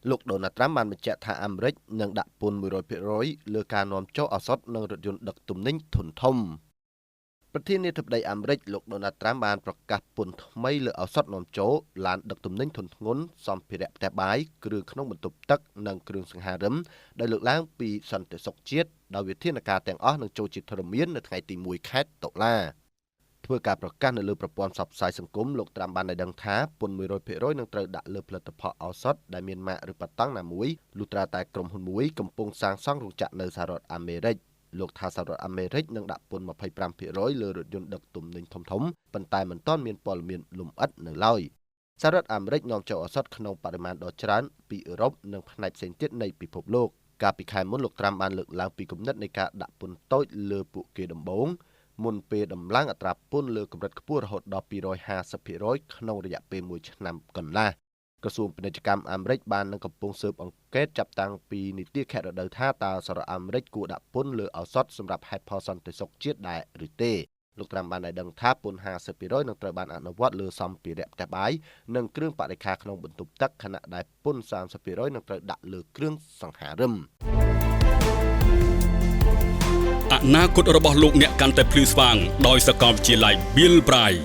លោកដូណាល់ត្រាំបានបញ្ជាក់ថាអាមេរិកនឹងដាក់ពន្ធ100%លើការនាំចូលឱសថនិងរថយន្តដឹកទំនិញធុនធំប្រធានាធិបតីអាមេរិកលោកដូណាល់ត្រាំបានប្រកាសពន្ធថ្មីលើឱសថនាំចូលឡានដឹកទំនិញធុនធ្ងន់សម្ភារៈផ្ទះបាយគ្រឿងក្នុងបន្ទប់ទឹកនិងគ្រឿងសង្ហារិមដោយលើកឡើងពីសន្តិសុខជាតិដោយវិធានការទាំងអស់នឹងចូលជាធរមាននៅថ្ងៃទី1ខែតុលាធ្វើការប្រកាសនៅលើប្រព័ន្ធផ្សព្វផ្សាយសង្គមលោកត្រាំបានឲ្យដឹងថាពន្ធ100%នឹងត្រូវដាក់លើផលិតផលឱសថដែលមានម៉ាកឬប៉ាតង់ណាមួយលុះត្រាតែក្រុមហ៊ុនមួយកំពុងសាងសង់រោងចក្រនៅសហរដ្ឋអាមេរិកលោកថាសហរដ្ឋអាមេរិកនឹងដាក់ពន្ធ25%លើរថយន្តដឹកទំនិញធំៗប៉ុន្តែមិនទាន់មានព័ត៌មានលម្អិតនៅឡើយសហរដ្ឋអាមេរិកនាំចូលឱសថក្នុងបរិមាណដ៏ច្រើនពីអឺរ៉ុបនិងផ្នែកផ្សេងទៀតនៃពិភពលោកកាលពីខែមុនលោកត្រាំបានលើកឡើងពីគំនិតនៃការដាក់ពន្ធតូចលើពួកគេដំបូងមុនពេលដំឡើងអត្រាពន្ធលើកម្រិតខ្ពស់រហូតដល់250%ក្នុងរយៈពេល1ឆ្នាំកន្លះក្រសួងពាណិជ្ជកម្មអាមេរិកបាននឹងកំពុងស៊ើបអង្កេតចាប់តាំងពីនីតិខរដូវថាតើសហរដ្ឋអាមេរិកគួរដាក់ពន្ធលើឱសថសម្រាប់ហេតុផលសន្តិសុខជាតិដែរឬទេលោកត្រាំបានឲ្យដឹងថាពន្ធ50%នឹងត្រូវបានអនុវត្តលើសម្ភារៈផ្ទះបាយនិងគ្រឿងបរិក្ខារក្នុងបន្ទប់ទឹកខណៈដែលពន្ធ30%នឹងត្រូវដាក់លើគ្រឿងសង្ហារិម អនាគតរបស់លោកអ្នកកាន់តែភ្លឺស្វាងដោយសាកលវិទ្យាល័យ Bill Bright។